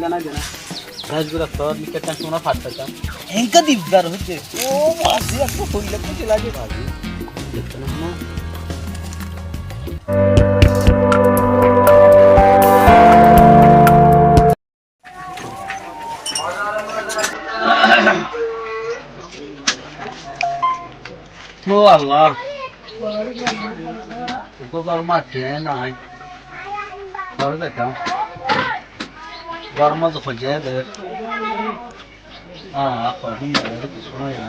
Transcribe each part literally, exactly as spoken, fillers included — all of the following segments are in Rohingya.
Zana, zana. Gas gura tor, mikir tan sona fat faitam. Enka dibbar hoiye. O, bas, ya to hoile kuch lage, bas. Dekte na, na. O Allah. Uko gor matte nai. Gor beta. Gor maze hoje de. Ah, apa ni? Ada tu semua ya.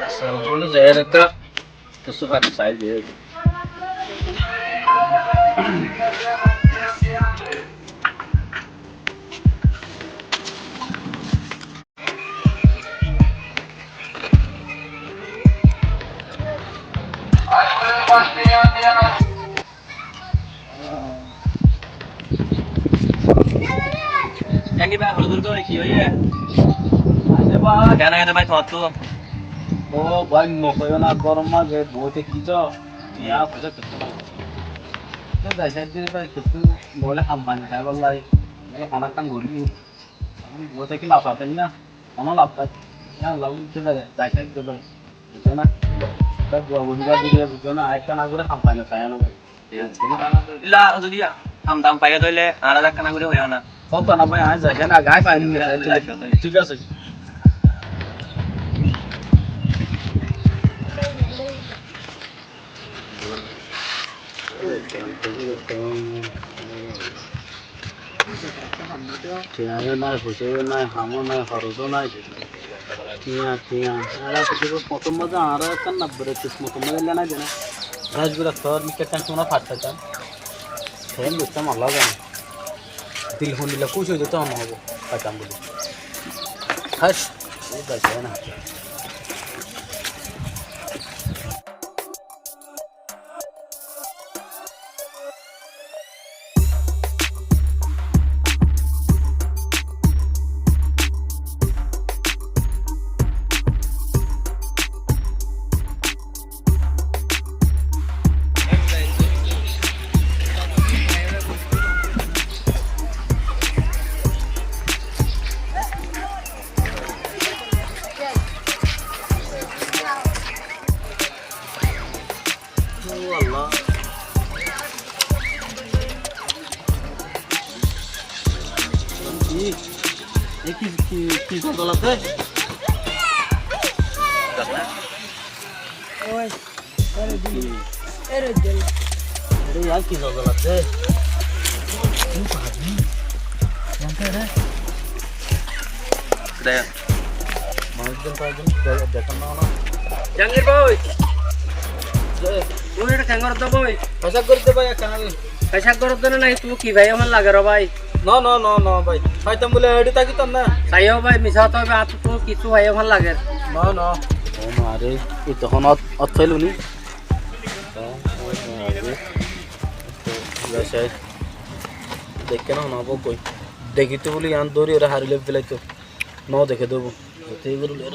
Asal dulu saya dekat. Tusuk hati saya dia. Engi bái, hoddúr gori ki óiye? Ace bái, kene ede bái tuáñttú? Ó bái, no hoiyó na, gorom maze boite ki to, ya hoiyó to. Tó zai sai de bái, tó noile ham pani kaibolla, noile hana kan gori. Boite ki laf ase na? Hono laf nai. Ya laf utte bái, zai sai de bái. Buzó na? Tar dua buzó na, buzó na, arekka na gori ham pani kaibolla. Illa zodi ham dam faiya toile añára ekkán gori hoiyo na. Hoiba na bái, añí zai na, gai fai ni. Thík asé. Tiañ nai, foisa nai, ham nai, horós nai. Tiañ, tiañ. Añára kismotor maze, añára ekkán nabbere kismotor maze lela nai de na. Gas gura tor, mikir tan sona fat faitam. Sen butam Allah zane. Dil hondilla kúci ói zaitam, no hobo, faitam buli. Hash, ó zai na. Ó Allah. Ki? E ki, ki, ki zolzolatte? Oi, ere dil. Ere dil. Ere yar ki zolzolatte? Ki bábi? Yar ki re? Daya. Manúic zon, koi zon, de-, dekón na, na. Jangir bái. Ze. Tui eta keén goródde bái? Fecáb goródde bái, ekkán age. Fecáb goródde na, naki tui ki faiyo fán lager bái? No, no, no, no bái. Faitam buli eçe tákitam na. Saiyo bái, misá hotá hoiba, añáttu tui kessú faiyo fán lager. No, no. Ó mare, e tohón ot, ot failóni. Ó mare. Dekké na, no bái koi. Dekíto buli yián dóri ore hári loi felaito. No deké dóbo. Aste gorí loi,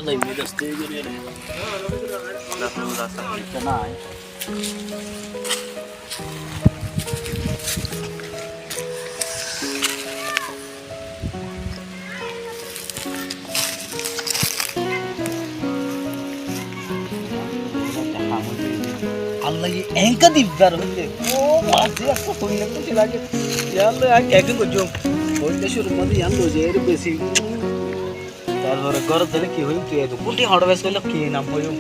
aste gorí loi. Rasta nai. Allaye enka dibbar hoile, ó mazé ekka hoile kúci lage. Ya Allah, añí keke goijjum. Hoile cúrur mazé yián loi zaiyóre besi. Tarfore górot zaile ki hoiyum, tui eto kúnti hoçé bes goille ki nam hoiyum?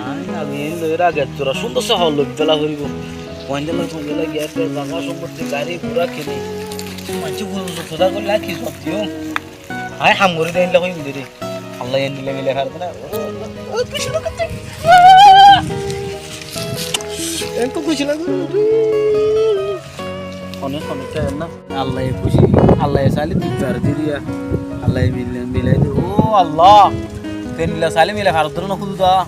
Añí, añí en loiyóre age tura cúndor se hor loi fela foribo. Fuain dólla, fuain dólla giyóre zaga sompotti, gari gura kini. Maincé buzur hoda goille añí ki zob diyum? Añí ham gorí de endilla hoiyum de re. Allah endilla mile fare de na. Ó, ó, kúci lage de. Enka kúci lage. Hone, hone, te na. Allaye kúci, Allaye sailé dibbar diriya. Allaye mile, milai de. Ó Allah! Te endilla sailé mile fare de na hududa.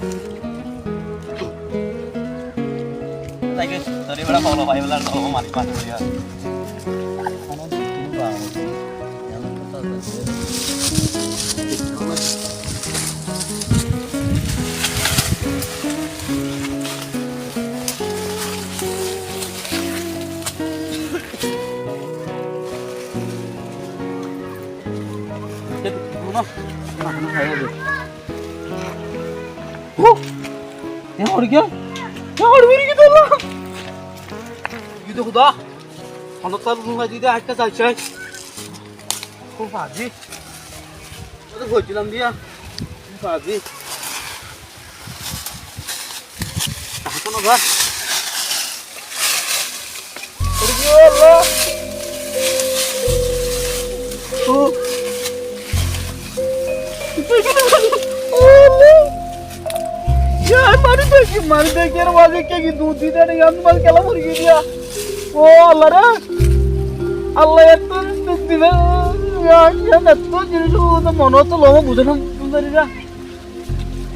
Thank you. Sorry, bro, follow, follow, follow, mari, mari, mari. Ó, e hoór giyé? E hoór giyé ki tolla? Ki de Huda? Honó tal gunga di de, aijja sai sai. Ó bazi. Ó to hoilam diya. Ó bazi. Ahá, kono ba? Ó Allah! Ó! Yá, mari deki, mari deki, ar maze ke ki dud di dene, yan mal kela mori giyé. Ó Allah re! Allah, etó duk dibe, yá, yá, etó jinis, ó to mone to lomo buzé na, buzé na.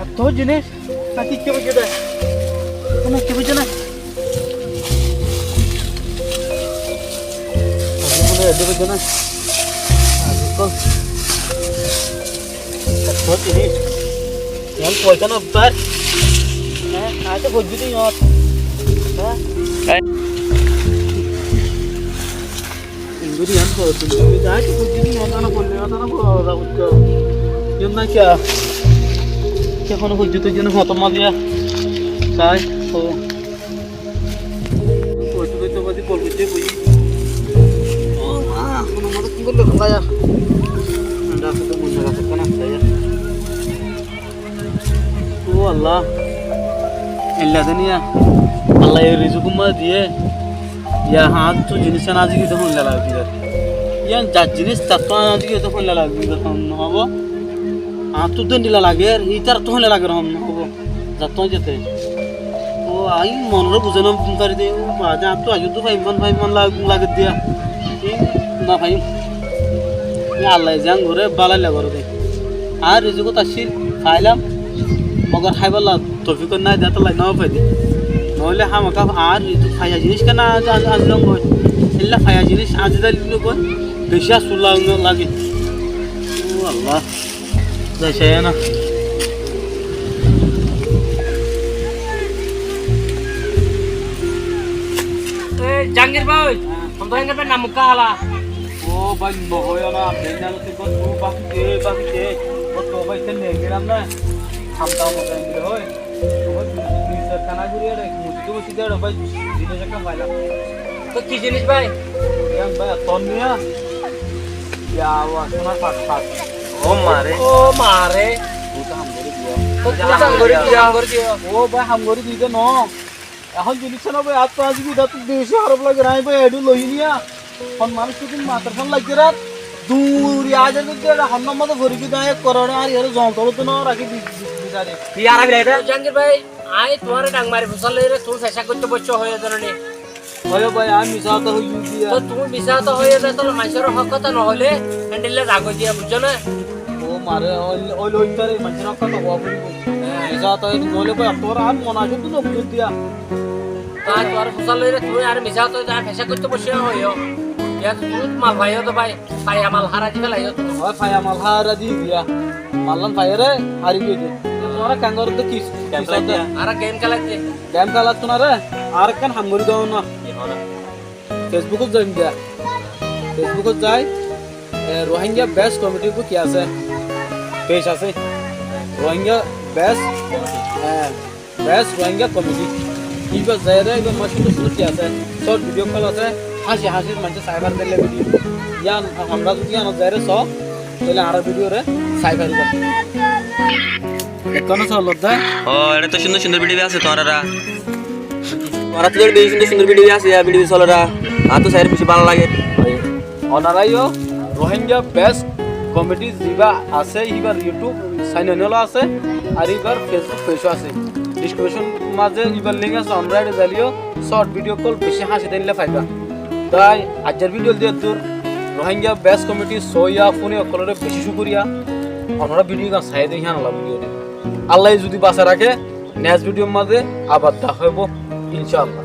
Etó jinis, na ki, ki hoiye de? Kono ki hoiye na? Kono etó hoiye na? Etó jinis. Etó jinis. Iyan foisa no tar. Há, añí to foijjí de iyot. Há? Há? Ingori yan koro tumi, tumi zai to kujhi ni hotá na bolle, hotá na bolla, bujjo? Yan na kya? Kya hono kujhi to jene hotá maliya? Sai, o. Kujhi to kujhi bol kujhi kujhi. O ma, hono mata ki bolle bála ya? Anda, aku to mone rakho na, sai ya. Ó Allah, eilla de niya, Allah e rizuk umma diye, ya añáttu jinis aná zigi de hoilla lage. Iyan zar jinis, tattú aná zigi de hoilla lage, hon no hobo. Añáttu de endilla lager, ítarattú hoilla lager, hon no hobo. Zattú añí zete. Ó, añí monore buzai no fari de, ó, baade añáttu aijjó de faimman, faimman lag-, lage diya. Ki no faim. Ki Allah e ziyan gore, bála illa gore de. Añár rizikot accíl, failam, mogor háibolla toufik nái de, étolla no fai de. Noóile hámaka añár rizik faiya jinis kene añí, añí, añí loi goi. Éilla faiya jinis añí dile goi, beci afsus la-, lage. Ó Allah, zai sai na. E, Jahangir bái, há. Hon to Jahangir bái nam mukka hala. Ó bái, no hoiyo na, bái, na, tuí gor, ó, bái, e, bái, e, ó, to bái, te ne, geram na, ham tam, bái, hoi, ó, bái, tuí, tuí, tuí, kana guri, are, mujhe to besi de, bái, jinis ekkan failam. To ki jinis, bái? Yan, bái, ton niya. Ya, wa, sona, fat, fat. Ó, mare. Ó, mare. Tuí to ham gori diya. To tuí ham gori diya. Ó, bái, ham gori diya, no. Ehón jinis no bái, ar to aijja ki, ítara to beci hóraf lager, añí bái, eçé loi niya. Hon manúic to din matar fán lagge rat, duri aizar goi de, hon no maze fori giyé de, ek korore ar iyare zon tolot no raki di, di, di, di, di. Ki ara bilai de? Jahangir bái, añí tuáñre dhak mari fusár loi re, tuñí fecá goitto boicco hoiye de né. Hoiye bái, añí misá hotá hoiyi diya. To tuñí misá hotá hoiye de, to maincór hók hotá no hoile, héndilla zagói diya, buijjó né? Ó mare, óile, óile ói fare, maincór hók hotá hoó foribo. Há. Misá hotá hoile bái, tuáñr ar mon aiccé de no buzó diya. Añí tuáñre fusár loi re, tuñí añáre misá hotá hoiye de, añí fecá goitto boicco hoiyo. Iyán tuñí mal faiyó de bái, faiya mal hárai di félaiyo tuñí. Ói, faiya mal hárai di diya. Mallan faiyóre hári giyói de. Tuáñra keén goró de ki? Game khelai de. Añára game khelai de. Game khelai de tuáñra, añáre ekkán ham gorí do na. Ki ham? Facebookot zaiyum de. Facebookot zai, e, Rohingya Best Comedy buli ki asé? Page asé. Rohingya Best, e, Best Rohingya Comedy. Ibá zaiyóre, ibá mocót cúndor cúndor ki asé? Short video ókkol asé. Háñci háñci maincé sai fare de video. Yián, añára zodi yiánot zaiyóre só, tóile añárar video re sai fariba. Ekkóno solodde. Ó, ere to cúndor cúndor video asé tuáñrara. Tuáñrattú to beci cúndor cúndor video asé, ya video solera. Añáttu sair beci bála lager. Onarai yó Rohingya Best Comedy ziba asé, ibar YouTube channel olo asé, ar ibar Facebook page o asé. Description mazé ibar link asé, onora ede zaileyó short video ókkol beci háñci deinle faiba. Toi aijjar video di eddur. Rohingya Best Comedy soiya fúni ókkolore beci cúkuriya. Onora video gán sai de, híyan ola video de. Allah ye zodi basai raké, next video mazé abar dahá óibo, inshallah.